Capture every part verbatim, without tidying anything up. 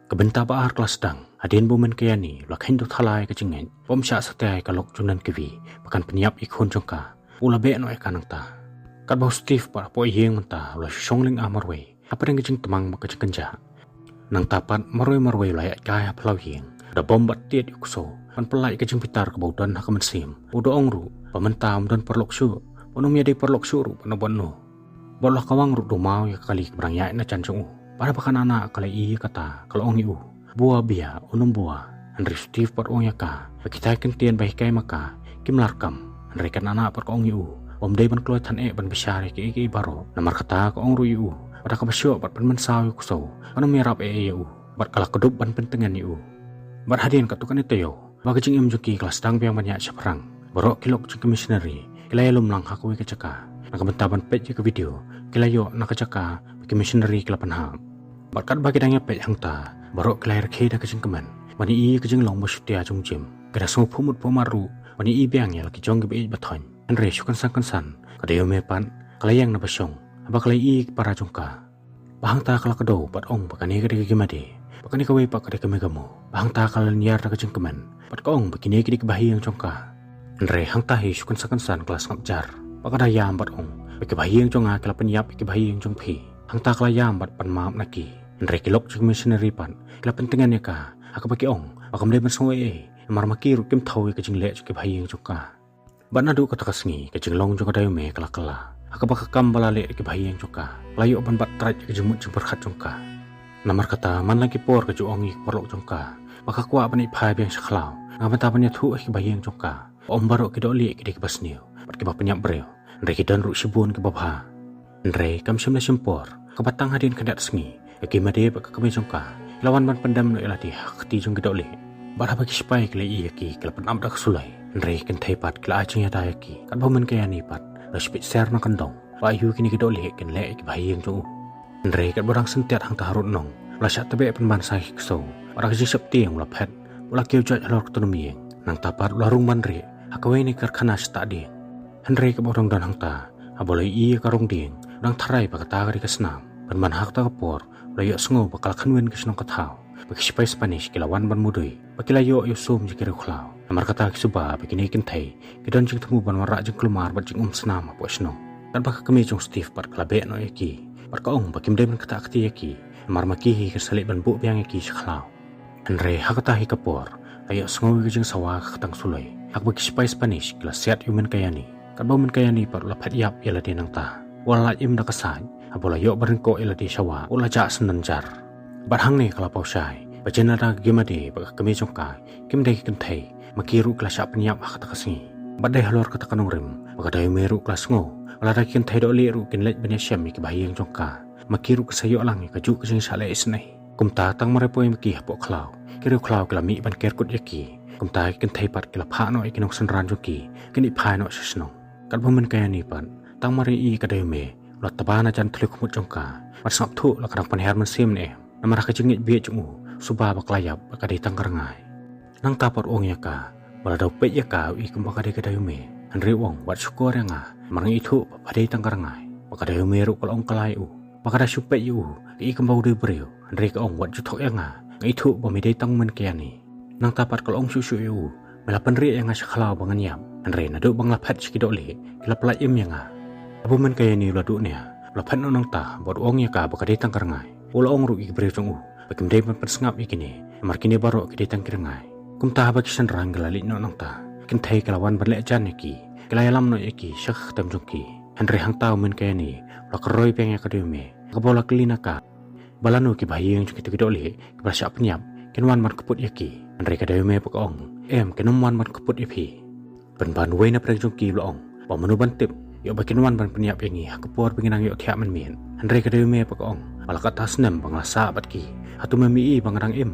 Ka bynta ba ar ka la sdang hadien ba u Mynkaiani u la kheiñ dewthala ïa ka jingngeit ba um shah satia ïa ka lok jong u Nangkiwi ba kan pynïap ïa i khun jong ka. U la beh noh ïa ka nangta. Katba u Steve pat hapoh ïing mynta u la shu shong lyngba marwei hapdeng ka jingtmang bad ka jingkynjah. Nangta pat marwei marwei u la ïaid kai ha phyllaw ïing da bom bad tied ïa u ksew ban pyllait ïa ka jingbitar kaba u don ha ka mynsiem. U da ong ruh ba mynta um don paralok shuh, ba um ïadei paralok shuh ruh bad uno bad uno. Bad u la kawang ruh da u maw ïa ka kali kaba dang ïaid na jan jong u. Bad haba ka Nana ka la ïohi ïa kata ka la ong ïa u, bua bia, un ym bua. Hynrei u Steve pat u ong ïa ka ba kita ki kyntien ba hikai ma ka kim lah kam. Hynrei ka Nana pat ka ong ïa u ba um dei ban kloi than eh ban bishar ïa kiei kiei baroh. Namar kata ka ong ruh ïa u ba da kaba shoh bad pynmynsaw ïa u ksew, kan ym ïarap eh ïa u. Bad ka la kdup ban pyntngen ïa u. Bad hadien katto katne taïew ba ka jingim jong ki ka la sdang biang ban ïaid shaphrang, baroh ki lok jong ki missionary ki la ïalum lang ha kawei ka jaka. Na ka bynta ban peit ïa ka video ki la ïoh na ka jaka ba ki missionary ki la pynhap. Bad katba ki dang ïapeit hangta, baroh ki la ïarkhie da ka jingkmen ban ïohi ïa ka jinglong ba shutia jong u Jim. Ki da sngewphuh mut phuh mar ruh ban ïohi biang ïa la ki jong ki ba ïeit ba thoiñ. Hynrei shu kynsan kynsan ka Dayume pat ka la ïeng na ba shong haba ka la ïohi ïa ki para jong ka. Ba hangta ka la kdew bad ong ba kane ka dei ka Gimade, ba kane kawei pat ka dei ka Megamo. Ba hangta ka la lynñiar da ka jingkmen bad ka ong ba kine ki dei ki bahaïing jong ka. Hynrei hangta hi shu kynsan kynsan ka la sngap jar bad ka da ïam bad ong ba ki bahaïing jong nga ki la pynïap ïa ki bahaïing jong phi. Hangta ka la ïam bad pan map na ki. Hynrei ki lok jong ki missionary pat ki la pyntngen ïa ka ha kaba ki ong ba kam dei ban sngew ei ei, namar ma ki ruh kim thew ïa ka jingleh jong ki bahaïing jong ka. Bad naduh kata ka sngi ka jinglong jong ka Dayume ka la kylla ha kaba ka kam ba la leh da ki bahaïing jong ka ka la ïoh ban bat trait ïa ka jingmut jingpyrkhat jong ka. Namar kata man la ki por ka ju ong ïa ki paralok jong ka ba ka kwah ban ïaid phai biang sha khlaw na ka bynta ban ïathuh ïa ki bahaïing jong ka ba ym baroh ki dohlieh ki dei kiba sniew bad kiba pynïap briew. Hynrei ki don ruh shibun kiba bha. Hynrei kam shym la shim por, kaba tang hadien khyndiat sngi ka Gimade bad ka kmie jong ka ki la wan ban pyndem noh ïa lade ha ka kti jong ki dohlieh. Bad haba ki sipai ki la ïohi ïa ki ki la pynap da ka suloi. Hynrei ki kynthei pat ki la ai jingïada ïa ki. Katba u Mynkaiani pat u la shu peit ser na kyndong ba aiu kine ki dohlieh kin leh ïa ki bahaïing jong u. Hynrei katba u dang syntiat hangta harud nong u la shah tbeh pynban sa ïa ki ksew. Bad da ka jingsheptieng u la phet, u la kiew joit halor ka tnum ïing. Nangta pat u la rung ban rieh ha kawei na ki karkhana shatah dieng. Hynrei kaba u dang don hangta, haba u la ïohi ïa ka rong dieng u dang tharai ba kata ka dei ka snam. Pynban ha kata ka por u la ïohsngew ba ka la khynwin ka shnong ka thaw, ba ki sipai Spanish ki la wan ban mudui ba ki la ïoh ïa u sum jong ki riewkhlaw. Namar kata ki suba ba kine ki kynthei ki don jingthmu ban wanrah jingkulmar bad jingum snam hapoh shnong. Katba ka kmie jong u Steve pat ka la beh noh ïa ki bad ka ong ba kim dei ban ktah kti ïa ki, namar ma ki hi kin sa leit ban buh biang ïa ki sha khlaw. Hynrei ha kata hi ka por la ïohsngew ïa ka jingsawa ka ktang suloi ha kaba ki sipai Spanish ki la siat ïa u Mynkaiani. Katba u Mynkaiani pat u la phet ïap ïa lade nangta, u la lait im da ka sait. Haba u la ïoh ban ryngkoh ïa lade sha wah u la jah syndon jar. Bad hangne ka la paw shai ba jan lada ka Gimade bad ka kmie jong ka kim dei ki kynthei, ma ki ruh ki la shah pynïap ha kata ka sngi. Bad dei halor kata ka nongrim ba ka Dayume ruh ka la sngew ba lada ki kynthei dohlieh ruh kin leit ban ïashem ïa ki bahaïing jong ka, ma ki ruh kin sa ïoh lang ïa kajuh ka jingshah leh isynei. Kumta tang mar ïa poi ma ki hapoh khlaw, ki riewkhlaw ki la mih ban ker kut ïa ki. Kumta ki kynthei pat ki la phah noh ïa ki nongsynran jong ki, kin ïaid phai noh sha shnong. Katba u Mynkaiani pat tang mar ïa i ka Dayume u la tba na jan thliew khmut jong ka bad sngap thuh la ka dang pynhiar mynsiem ne em. Namar ha ka jingngeit bieit jong u, suba ba ka la ïap ba ka dei tang ka rngai. Nangta pat u ong ïa ka ba lada u peit ïa ka u i kumba ka dei ka Dayume. Hynrei u ong, wat shukor ïa nga, namar nga ithuh ba ka dei tang ka rngai. Ba ka Dayume ruh ka la ong kylla ïa u ba ka da shu peit ïa u ka i kumba u dei briew. Hynrei ka ong, wat ju thok ïa nga, nga ithuh ba me dei tang u Mynkaiani. Nangta pat ka la ong shuh shuh ïa u, me la pynrieh ïa nga sha khlaw ba ngan ïap. Hynrei naduh ba nga la phet sha ki dohlieh ki la pyllait im ïa nga. Haba u Mynkaiani u la duh nia, u la phet noh nangta bad u ong ïa ka ba ka dei tang ka rngai. U la ong ruh ïa ki briew jong u ba kim dei ban pynsngap ïa kine, namar kine baroh ki dei tang ki rngai. Kumta haba ki shynrang ki la leit noh nangta, ki kynthei ki la wan ban leh jan ïa ki, ki la ïalam noh ïa ki sha ka kyrteng jong ki. Hynrei hangta u Mynkaiani u la kyroi biang ïa ka Dayume, kaba u la kylli na ka ba lano ki bahaïing jong kito ki dohlieh kiba la shah pynïap kin wan ban kput ïa ki. Hynrei ka Dayume pat ka ong, em, kin ym wan ban kput ïa phi. Pynban uwei na pdeng jong ki u la ong, ba mano ban tip ïoh ba kin wan ban pynïap ïa ngi ha ka por ba ngi nang ïoh thiah mynmiet. Hynrei ka Dayume pat ka ong, ba la katta snem ba nga la sah bad ki, hato mem ïohi ba nga dang im?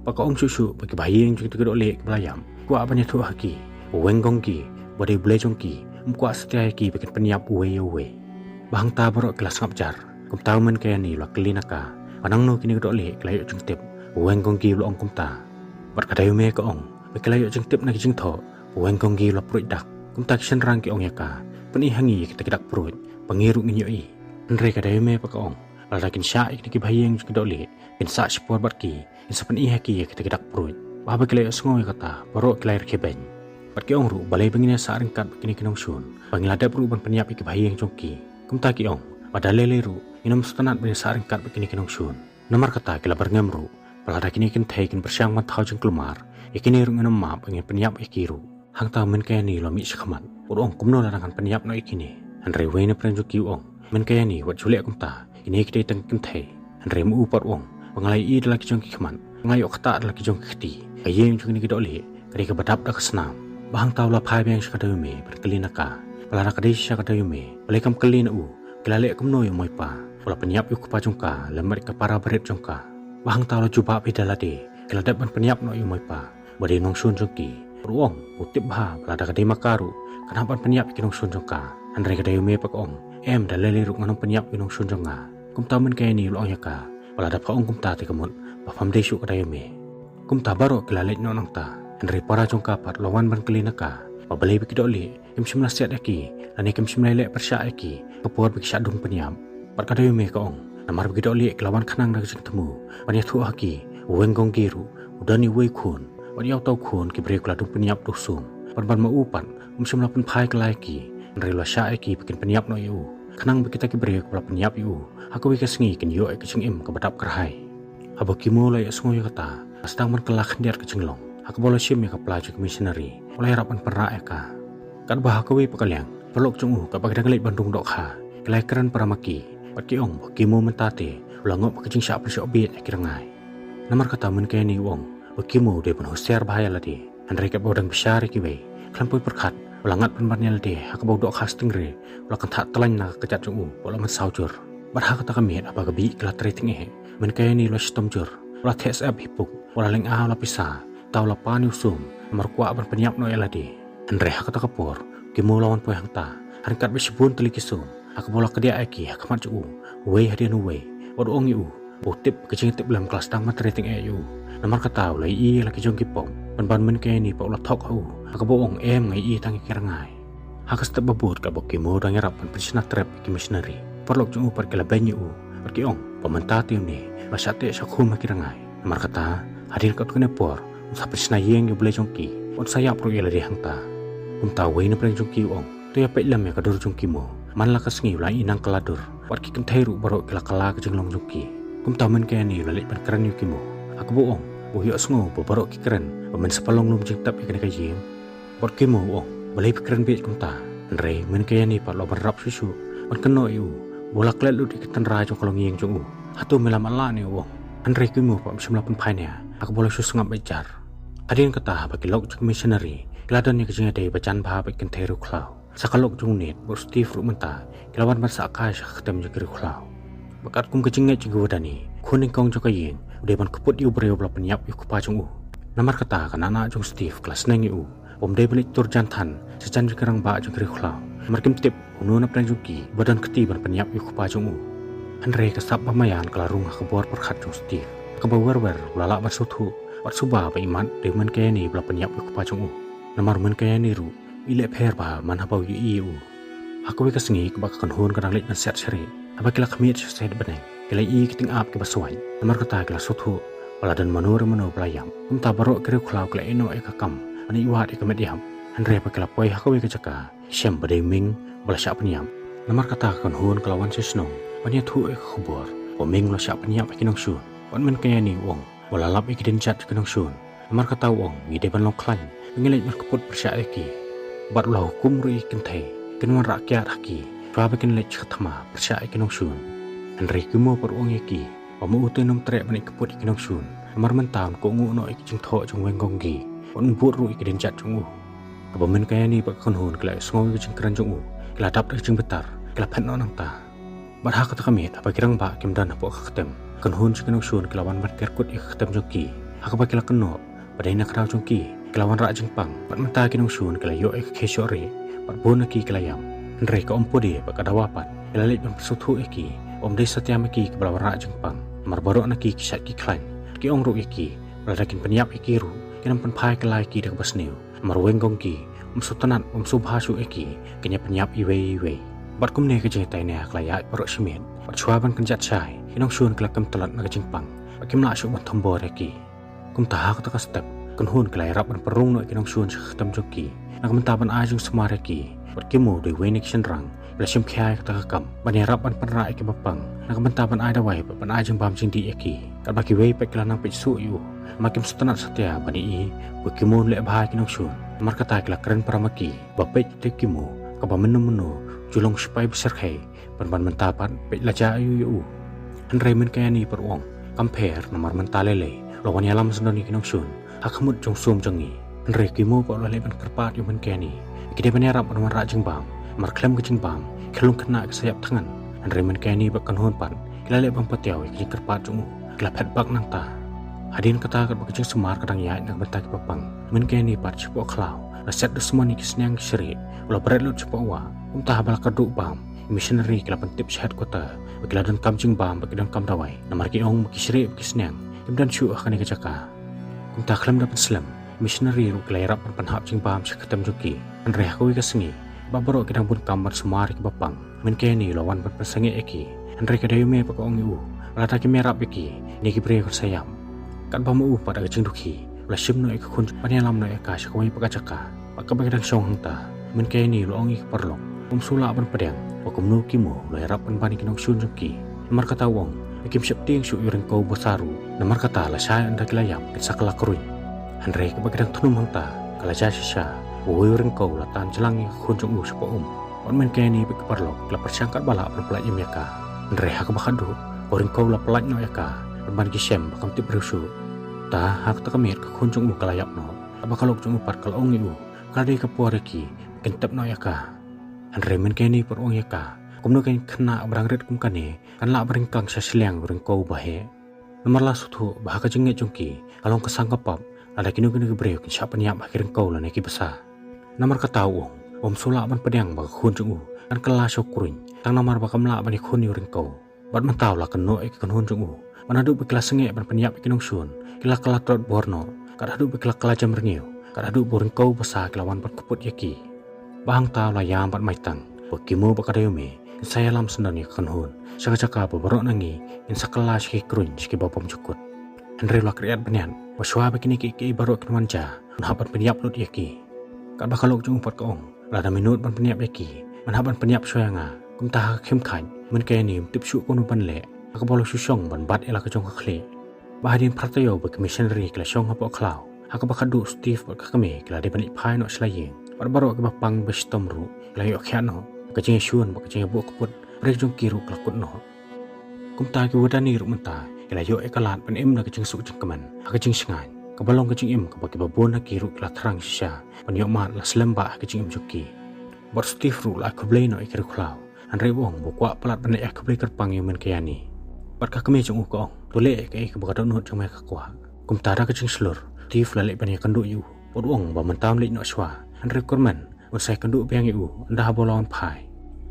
Ba ka ong shuh shuh ba ki bahaïing jong kito ki dohlieh kiba la ïap ki kwah ban ïathuh ha ki ba u Weng Gonggi, ba dei u blei jong ki, um kwah satia ïa ki ba kin pynïap uwei ïa uwei. Ba hangta baroh ki la sngap jar. Kumta u Mynkaiani u la kylli na ka ba nangno kine ki dohlieh ki la ïoh jingtip. U Weng Gonggi u la ong kumta. Bad ka Dayume ka ong ba ki la ïoh jingtip na ki jingthoh ba u Weng Gonggi u la pruid dak. Kumta ki shynrang ki ong ïa ka, pyni ha ngi ïa kita ki dak pruid ba ngi ruh ngin ïohi. Hynrei ka Dayume pat ka ong, lada kin shah ïa kine ki bahaïing jong ki dohlieh, kin sah shipor bad ki, Ngin sa pyni ha ki ïa kita ki dak pruid. Bad haba ki la ïohsngew ïa kata, baroh ki la rkhie beiñ. Bad ki ong ruh, balei ba ngin ïa sah ryngkat bad kine ki nongshun, ba ngi la dep ruh ban pynïap ïa ki bahaïing jong ki. Kumta ki ong, bad da lei lei ruh, ngin ym sngewtynnat ban ïa sah ryngkat bad kine ki nongshun. Namar kata ki la byrngem ruh, ba lada kine ki kynthei kin pyrshang ban thaw jingkulmar, ïa kine ruh ngin ym map ba ngin pynïap ïa ki ruh. Hangta u Mynkaiani u la mih shakhmat, u ong kumno lada ngan pynïap noh ïa kine. Hynrei uwei na pdeng jong ki u ong, Mynkaiani, wat ju leh kumta, kine ki dei tang ki kynthei. Hynrei ma u pat u ong, ba nga la ïohi da la ki jong ki khmat, ba nga la ïoh ktah da la ki jong ki kti. Ka ïing jong kine ki dohlieh ka dei kaba dap da ka snam. Bad hangta u la phai biang sha ka dei u mei ban kylli na ka, ba lada ka dei shisha ka dei u mei, balei kam kylli na u? Ki la leh kumno ïa u Moipa, u la pynïap ïa u kpa jong ka lem bad ka para barit jong ka? Bad hangta u la jubab hi da lade, ki la dep ban pynïap noh ïa u Moipa, ba dei u nongshun jong ki. Bad u ong, u tip bha ba lada ka dei ma ka ruh, kan hap ban pynïap ïa ki nongshun jong ka. Hynrei ka dei u mei pat ka ong, em, da lei lei ruh ngan ym pynïap ïa u nongshun jong nga. Kumta u Mynkaiani u la ong ïa ka, ba lada pha ong kumta te ka mut ba pham dei shuh ka dei u mei. Kumta baroh ki la leit noh nangta. Hynrei para jong ka pat u la wan ban kylli na ka, ba balei ba ki dohlieh kim shym la siat ïa ki, lane kim shym la leh pyrshah ïa ki ha ka por ba ki shah dung pynïap. Bad ka dei u mei ka ong, namar ba ki dohlieh ki la wan khnang da ka jingthmu ban ïathuh ha ki, u Weng Gonggi ruh u don ïa uwei u khun, bad ïa uta u khun ki briew ki la dung pynïap da u Sum. Bad bad ma u pat um shym la pynphai kylla ïa ki, hynrei u la shah ïa ki ba kin pynïap noh ïa u, khnang ba kita ki briew kiba la pynïap ïa u ha kawei ka sngi kin ïoh ïa ka jingim kaba dap kyrhai. Haba u Kimo u la ïohsngew ïa kata, u la sdang ban kylla khyndiat ka jinglong. Ha kaba u la shim ïa ka pla jong ki missionary, u la ïarap ban pynrah ïa ka. Katba ha kawei pat ka liang, paralok jong u, katba ki dang leit ban rung dohkha, ki la ïakren para ma ki. Bad ki ong ba u Kimo mynta te u la ngoh bad ka jingshah pynshoh bieit ha ki rngai. Namar kata u Mynkaiani u ong ba u Kimo u dei ban husiar bha ïa lade. Hynrei katba u dang bishar ïa kiwei, khlem poi pyrkhat u la ngat pynban ïa lade, ha kaba u dohkha stingray u la kyntha tyllaiñ na ka kjat jong u, bad u la mynsaw jur. Bad ha kata ka miet haba ka bih ka la trei tyngeh, u Mynkaiani u la shitom jur, u la theh syep hi puk, u la lynga, u la pisa, uta u la pan ïa u Sum, namar u kwah ban pynïap noh ïa lade. Hynrei ha kata ka por u Kimo u la wan poi hangta ryngkat bad shibun tylli ki sum, ha kaba u la kdiah ïa ki ha khmat jong u, uwei hadien uwei, bad u ong ïa u ba u tip ba ka jingïatiplem ka la sdang ban trei tyngeh ïa u. Namar kata u la ïohi ïa la ki jong ki pop, pynban u Mynkaiani pat u la thok ha u, ha kaba u ong, em, nga ïohi tang ïa ki rngai. Ha ka step ba bud katba u Kimo u dang ïarap ban pynshna trep ïa ki missionary, paralok jong u pat ki la beiñ ïa u, bad ki ong ba mynta te une u la shah teh shah khum ha ki rngai. Namar kata hadien katto katne por un sa pynshna ïing ïa U Blei jong ki, un sa ïap ruh ïa lade hangta. Kumta uwei na pdeng jong ki u ong, to ïa peit lem ïa ka dur jong u Kimo. Man la ka sngi u la ïohi nang kylla dur, bad ki kynthei ruh baroh ki la kylla ka jinglong jong ki. Kumta u Mynkaiani u la leit ban kren ïa u Kimo, ha kaba u ong ba u ïohsngew ba baroh ki kren ba men sa pynlong lum jingtep ïa kane ka ïing. Bad u Kimo u ong, balei phi kren bieit kumta? Hynrei u Mynkaiani pat u la wan rap shuh shuh ban kynnoh ïa u ba u la klet lut ïa ka tynrai jong ka longïing jong u. Hato me la matlah ne, u ong. Hynrei u Kimo pat um shym la pynphai nia, ha kaba u la shu sngap beit jar. Hadien kata haba ki lok jong ki missionary ki la don ïa ka jingïadei ba jan bha bad ki kynthei riewkhlaw, sa ka lok jong u Ned bad u Steve ruh mynta ki la wan ban sah kai sha ka ktem jong ki riewkhlaw. Bad katkum ka jingngeit jong ki Wadani, u khun nyngkong jong ka ïing u dei ban kput ïa u briew ba la pynïap ïa u kpa jong u. Namar kata ka nahnah jong u Steve ka la sneng ïa u ba um dei ban leit tur jan than sha jan jong ki rangbah jong ki riewkhlaw, namar kim tip uno na pdeng jong ki uba don kti ban pynïap ïa u kpa jong u. Hynrei ka sap ba maïan ka la rung ha ka bor pyrkhat jong u Steve, ha kaba wer wer u la lah ban sngewthuh bad suba ba imat dei u Mynkaiani ba la pynïap ïa u kpa jong u. Namar u Mynkaiani ruh u ïaleh pher bha man haba u ïohi ïa u. Ha kawei ka sngi kaba ka kynhun ka dang leit ban siat sharih, haba ki la khmied sha sait bneng ki la ïohi ki tyngab kiba swait. Namar kata ki la sngewthuh ba la don mano re mano ba la ïap. Kumta baroh ki riewkhlaw ki la ïehnoh ïa ka kam ban ïaid wad ïa ka met ïap. Hynrei haba ki la poi ha kawei ka jaka ki shem ba dei u Ming ba la shah pynïap. Namar kata ka kynhun ka la wan sha shnong ban ïathuh ïa ka khubor ba u Ming u la shah pynïap ha ki nongshun. Bad u Mynkaiani u ong ba u la lap ïa ki dienjat jong ki nongshun. Namar kata u ong, ngi dei ban long khlaiñ, ba ngin leit ban kput pyrshah ïa ki. Bad u la hukum ruh ïa ki kynthei kin wanrah kiad ha ki shuwa ba kin leit sha ka thma pyrshah ïa ki nongshun. Hynrei u Kimo pat u ong ïa ki ba ma u te un ym treh ban leit kput ïa ki nongshun, namar mynta un kohnguh noh ïa ki jingthoh jong u Weng Gonggi, bad un bud ruh ïa ki dienjat jong u. Kaba u Mynkaiani bad ka kynhun ki la ïohsngew ïa ka jingkren jong u, ki la dap da ka jingbitar, ki la phet noh nangta. Bad ha kata ka miet haba ki rangbah kim don hapoh ka ktem, ka kynhun jong ki nongshun ki la wan ban ker kut ïa ka ktem jong ki, ha kaba ki la kynnoh ba dei na ka daw jong ki ki la wanrah jingpang. Bad mynta ki nongshun ki la ïoh ïa ka khie shoh rieh, bad bun na ki ki la ïap. Hynrei ka Ompode bad ka Dawa pat ki la leit ban pynsngewthuh ïa ki ba ym dei satia ma ki kiba la wanrah jingpang, namar baroh na ki ki shait ki khlaiñ. Ki ong ruh ïa ki ba lada kin pynïap ïa ki ruh kin ym pynphai kylla ïa ki da kaba sniew. Namar u Weng Gonggi um sngewtynnat, um sngewbha shuh ïa ki, kin ïa pynïap iwei iwei. Bad kumne ka jingïatai nia ka la ïaid baroh shi miet. Bad shuwa ban kynjat shai, ki nongshun ki la kem tlot na ka jingpang, bad kim lah shuh ban thombor ïa ki. Kumta ha kata ka step, kynhun ki la ïarap ban pynrung noh ïa ki nongshun sha ka kyrteng jong ki na ka bynta ban ai jingsumar ïa ki. Bad Kimo da iwei na ki shynrang ki la shim khia ïa kata ka kam ban ïarap ban pynrah ïa ki bapang na ka bynta ban ai dawai bad ban ai jingbam jingdih ïa ki. Katba kiwei pat ki la nang peit shuh ïa u, namar kim sngewtynnat satia ban ïohi ba u Kimo un leh bha ïa ki nongshun. Namar kata ki la kren para ma ki ba peit ïa u Kimo, kaba mynno mynno u ju long sipai ba syrkhei, pynban mynta pat peit la jia aïu ïa u. Hynrei Mynkaiani pat u ong, kam pher, namar mynta lei lei u la wan ïalam syndon ïa ki nongshun ha ka mut jong u sum jong ngi. Hynrei u Kimo pat u la leit ban kyrpad ïa u Mynkaiani ba ki dei ban ïarap ban wanrah jingbam, namar khlem ka jingbam ki khlung khynnah ki sa ïap thngan. Hynrei Mynkaiani bad kynhun pat ki la leh ban patiaw ïa ka jingkyrpad jong u, ki la phet bak nangta. Hadien kata katba ka jingsumar ka dang ïaid na ka bynta ki bapang, Mynkaiani pat shapoh khlaw la set dusmon ïa ki sniang ki shrieh, u la bret lut shapoh wah. Kumta haba la kyrduh bam, ki missionary ki la pyntip sha headquarter ba ki la donkam jingbam bad ki donkam dawai, namar ki ong ba ki shrieh bad ki sniang kim don shuh ha kane ka jaka. Kumta khlem da pynslem, ki missionary ruh ki la ïarap ban pynhap jingbam sha ka kyrteng jong ki. Hynrei ha kawei ka sngi, ba baroh ki dang bun kam ban sumar ïa ki bapang, Mynkaiani u la wan ban pynsangeh ïa ki. Hynrei ka Dayume pat ka ong ïa u ba lada kim ïarap ïa ki, kine ki briew kin sa ïap. Katba ma u pat da ka jingdukhi u la shim noh ïa ka khun ban ïalam noh ïa ka sha kawei pat ka jaka. Bad katba ki dang shong hangta, Mynkaiani u la ong ïa ki paralok ba ym shu lah ban pdiang ba kumno u Kimo u la ïarap ban ban ïa ki nongshun jong ki. Namar kata u ong ba kim sheptieng shuh ïa u Ryngkew Basa ruh, namar kata lashai ynda ki la ïap kin sa kylla kruiñ. Hynrei katba ki dang thnum hangta, ka la jia shisha ba uwei u Ryngkew u la tan jlang ïa ka khun jong u shapoh um. Bad Mynkaiani bad ki paralok ki la pyrshang katba lah ban pyllait im ïa ka. Hynrei ha kaba khatduh, u Ryngkew u la pyllait noh ïa ka, pynban ki shem ba kam tip briew shuh. Te ha kata ka miet ka khun jong u ka la ïap noh. Katba ka lok jong u pat ka la ong ïa u ba ka la dei ka por ïa ki ba kin tep noh ïa ka. Hynrei Mynkaiani pat u ong ïa ka, kumno ka khynnah ba dang rit kum kane kan lah ban ryngkang sha shiliang u Ryngkew uba heh? Namar la sngewthuh ba ha ka jingngeit jong ki ka long ka sang ka pap lada kino kino ki briew kin shah pynïap ha ki ryngkew lane ki basa. Namar kata u ong ba ym shu lah ban pdiang ba ka khun jong u kan kylla sha u kruiñ, tang namar ba kam lah ban ïakhun ïa u Ryngkew. Bad mynta u la kynnoh ïa ki kynhun jong u ba naduh ba ki la sangeh ban pynïap ïa ki nongshun, ki la kylla tlot bor noh, kat haduh ba ki la kylla jem rngiew, kat haduh ba u Ryngkew Basa ki la wan ban kput ïa ki. Bad hangta u la ïam bad maitang ba u Kimo bad ka Dayume kin sa ïalam syndon ïa ka kynhun sha ka jaka ba baroh na ngi ngin sa kylla sha ki kruiñ sha kiba bymjukut. Hynrei u la kyrïat bniat ba shuwa ba kine kiei kiei baroh kin wan jia, un hap ban pynïap lut ïa ki. Katba ka lok jong u pat ka ong, lada me nud ban pynïap ïa ki, men hap ban pynïap shuwa ïa nga. Kumta ha ka khim khait, Mynkaiani um tip shuh kumno ban leh, ha kaba u la shu shong ban bat ïa la ka jong ka khlieh. Bad hadien phra taïew ba ki missionary ki la shong hapoh khlaw, ha kaba khatduh u Steve bad ka kmie ki la dei ban leit phai noh sha la ïing. Bad baroh ki bapang ba shitom ruh ki la ïoh khiah noh. Ka jingïashun bad ka jingïabuh kput briew jong ki ruh ka la kut noh. Kumta ki Wadani ruh mynta ki la ïoh ïa ka lad ban im da ka jingsuk jingkmen ha ka jingshngaiñ, kaba long ka jingim kaba kiba bun na ki ruh ki la thrang shisha ban ïoh mad la slem bah ha ka jingim jong ki. Bad u Steve ruh u la ai khublei noh ïa ki riewkhlaw, hynrei u ong ba u kwah palat ban leh ïa ka khublei kyrpang ïa u Mynkaiani. Bad ka kmie jong u ka ong, to leh ïa kaei kaba ka dohnud jong me ka kwah. Kumta da ka jingshlur, u Steve u la leit ban ïakynduh ïa u, bad u ong ba mynta um leit noh shuwa, hynrei u kyrmen un sa ïakynduh biang ïa u ynda haba u la wan phai.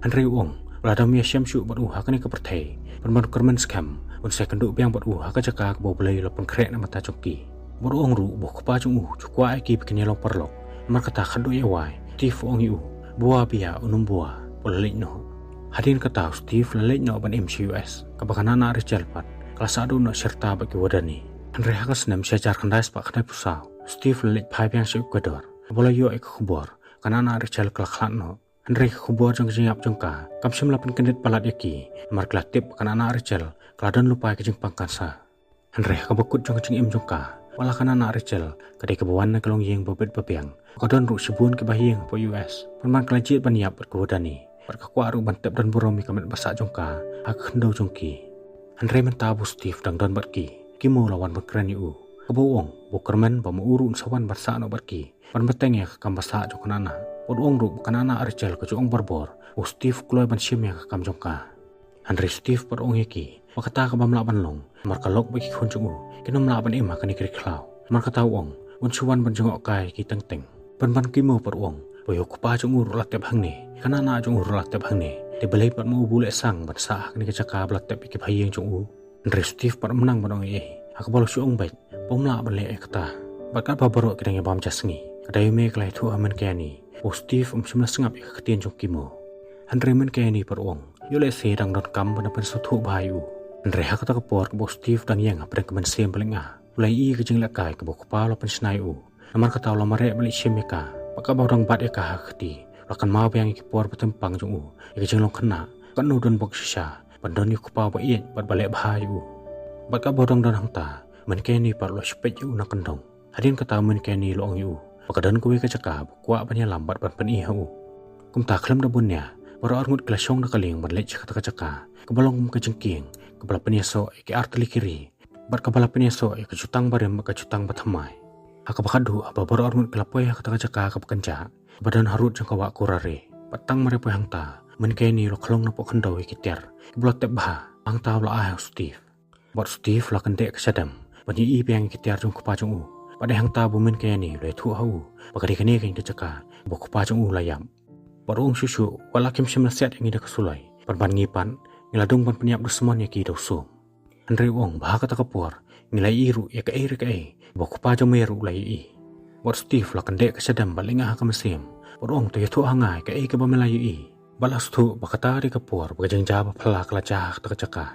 Hynrei u ong ba lada um ïashem shuh bad u ha kane ka pyrthei, pynban u kyrmen skhem un sa ïakynduh biang bad u ha ka jaka kaba U Blei u la pynkhreh na ka bynta jong ki. Bad u ong ruh ba u kpa jong u u ju kwah ïa ki ba kin ïalong paralok. Namar kata khatduh ïa wai, u Steve u ong ïa u ba u biang un ym buh, bad u la leit noh. Hadien kata u Steve u la leit noh ban im sha U S, kaba ka Nana Rachel pat ka la sah duh noh shi rta bad ki Wadani. Hynrei ha ka snem shi hajar khyndai spah khyndaiphew saw, u Steve u la leit phai biang sha Ecuador, haba u la ïoh ïa ka khubor ba ka Nana Rachel ka la khlad noh. Hynrei ka khubor jong ka jingïap jong ka kam shym la pynkyndit palat ïa ki, namar ki la tip ba ka Nana Rachel ka la don lypa ïa ka jingpang cancer. Hynrei ha kaba kut jong ka jingim jong ka, wat la ka Nana Rachel ka dei kaba wan na ka longïing ba bit ba biang, ka don ruh shibun kiba ha ïing hapoh U S, pynban ka la jied ban ïap bad ki Wadani, bad ka kwah ruh ban tep don burom ïa ka met ba sah jong ka ha ka khyndew jong ki. Hynrei mynta ba u Steve dang don bad ki, u Kimo u la wan ban kren ïa u, kaba u ong ba u kyrmen ba ma u ruh un sa wan ban sah noh bad ki, ban bteng ïa ka kam ba sah jong ka Nana. Bad u ong ruh ba ka Nana Rachel ka ju ong barabor ba u Steve u kloi ban shim ïa ka kam jong ka. Hynrei u Steve pat u ong ïa ki ba kata ka bym lah ban long, namar ka lok bad ki khun jong u kin ym lah ban im ha kane ka ri khlaw. Namar kata u ong un shu wan ban jngohkai ïa ki teng teng. Pynban u Kimo pat u ong ba ïa u kpa jong u ruh la tep hangne, ka Nana jong u ruh la tep hangne, te balei pat ma u ba u leh sang ban sah ha kane ka jaka ba la tep ïa kiba ha ïing jong u? Hynrei u Steve pat um nang ban ong ei ei, ha kaba u la shu ong beit ba um lah ban leh ïa kata. Bad katba baroh ki dang ïabam ja sngi, ka Dayume ka la ïathuh ha u Mynkaiani ba u Steve um shym la sngap ïa ka ktien jong u Kimo. Hynrei u Mynkaiani pat u ong, ïoh lehse dang donkam ban pynsngewthuh bha ïa u. Hynrei ha kata ka por kaba u Steve dang ïeng hapdeng ka mynsiem ba lynga, U la ïohi ka jinglehkai kaba u kpa u la pynshna ïa u. Namar kata u la mareh bad leit shim ïa ka. Bad katba u dang bat ïa ka ha ka kti, u la kynmaw biang ïa ki por ba tympang jong u, ïa ka jinglong khynnah, katno u don bok shisha ban don ïa u kpa uba ïeit bad ba leh bha ïa u. Bad katba u dang don hangta, u Mynkeni pat u la shu peit ïa u na kyndong. Hadien kata u Mynkeni u la ong ïa u ba ka don kawei ka jaka ba u kwah ban ïalam bad ban pyni ha u. Kumta khlem da bun nia, baroh arngut ki la shong na ka lieng ban leit sha kata ka jaka kaba long kum ka jingkieng, kaba la pynïasoh ïa ki artylli ki ri, bad kaba la pynïasoh ïa ka jutang barim bad ka jutang bathymmai. Ha kaba khatduh, haba baroh arngut ki la poi ha kata ka jaka kaba kynjah, kaba don harud jong ka wah Kurare, bad tang mar ïa poi hangta, u Mynkeni u la khlong napoh khyndew ïa ki tiar kiba la tep bha. Hangta u la ai ha u Steve. Bad u Steve u la kyndeh ka shadem ban ïohi biang ïa ki tiar jong u kpa jong u. Bad dei hangta ba u Mynkeni u la ïathuh ha u ba ka dei kane ka jaka ba u kpa jong u u la ïap. Bad u ong shuh shuh, wat la kim shym la siat ïa ngi da ka suloi, pynban ngi pat ngi la dung ban pynïap dusmon ïa ki da u sum. Hynrei u ong ba ha kata ka por ngi la ïohi ruh ïa kaei re kaei ba u kpa jong me ruh u la ïohi. Bad u Steve u la kyndeh ka shadem bad leit nga ha ka mynsiem, bad u ong, to ïathuh ha nga ïa kaei kaba me la ïohi. Bad la sngewthuh ba kata dei ka por ba ka jingjia ba phylla ka la jia ha kata ka jaka.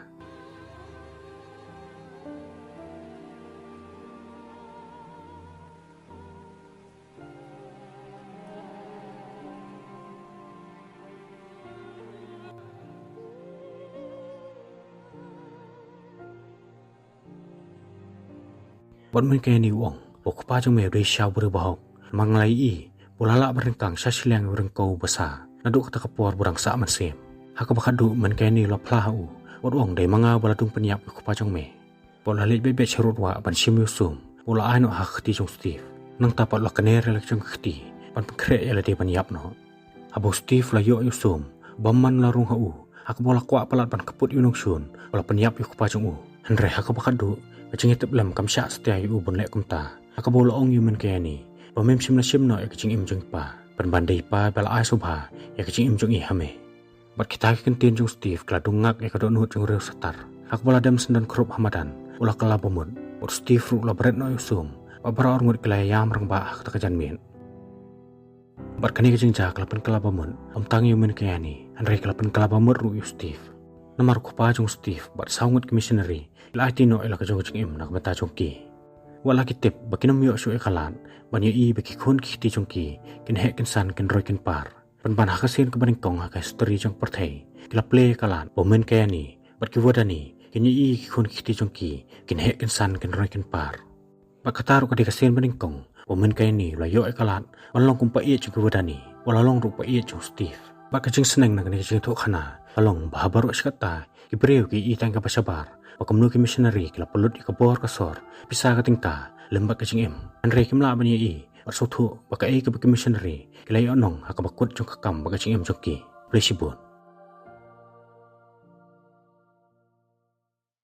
Bad u Mynkeni u ong, u kpa jong me u dei shisha u briew bahok. Namar nga la ïohi ba u la lah ban ryngkang sha shiliang ïa u ryngkew u basa naduh kata ka por ba u dang sah mynsiem. Ha kaba khatduh u Mynkeni u la phla ha u, bad u ong, dei ma nga ba la dung pynïap ïa u kpa jong me. Bad u la leit beit beit sha rud wah ban shim ïa u sum ba u la ai noh ha ka kti jong u Steve. Nangta pat u la kner ïa la ka jong ka kti ban pynkhreh ïa lade ban ïap noh. Haba u Steve u la ïoh ïa u sum, u bymman u la rung ha u, ha kaba u la kwah palat ban kput ïa u nongshun ba la pynïap ïa u kpa jong u. Hynrei ha kaba khatduh ka jingïatiplem kam shah satia ïa u ban leh kumta, ha kaba u la ong ïa u Mynkeni ba mem shym la shim noh ïa ka jingim jong i pa, pynban dei i pa ba la ai sngewbha ïa ka jingim jong i ha me. Bad kita ki kyntien jong u Steve ki la dung ngak ïa ka dohnud jong u riew satar. Ha kaba la dem syndon khrup ha madan, u la kylla bamut. Bad u Steve ruh u la bret noh ïa u sum, bad baroh arngut ki la ïam rangbah ha kata ka janmiet. Bad kane ka jingjia ka la pynkylla bamut ym tang ïa u Mynkeni, hynrei ka la pynkylla bamut ruh ïa u Steve. Namar u kpa jong u Steve bad saw ngut ki missionary ki la aiti noh ïa la ka jong ka jingim na ka bynta jong ki. Wat la ki tip ba kin ym ïoh shuh ïa ka lad ban ïohi ba ki khun ki kti jong ki kin heh kin san kin roi kin par. Pynban ha ka sien kaba nyngkong ha ka history jong ka pyrthei ki la plie ïa ka lad ba u Mynkeni bad ki Wadani kin ïohi ki khun ki kti jong ki kin heh kin san kin roi kin par. Bad kata ruh ka dei ka sien ba nyngkong ba u Mynkeni u la ïoh ïa ka lad ban long kum u paid jong ki Wadani, u la long ruh u paid jong u Steve. Bad ka jingsneng na kane ka jingïathuhkhana ka long ba ha baroh shi katta ki briew ki ïohi tang kaba shabar ba kumno ki missionary ki la pynlut ïa ka bor ka sor, pisa ka tyngka, lem bad ka jingim. Hynrei kim lah ban ïohi bad sngewthuh ba kaei kaba ki missionary ki la ïohnong ha kaba kut jong ka kam bad ka jingim jong ki. Khublei shibun.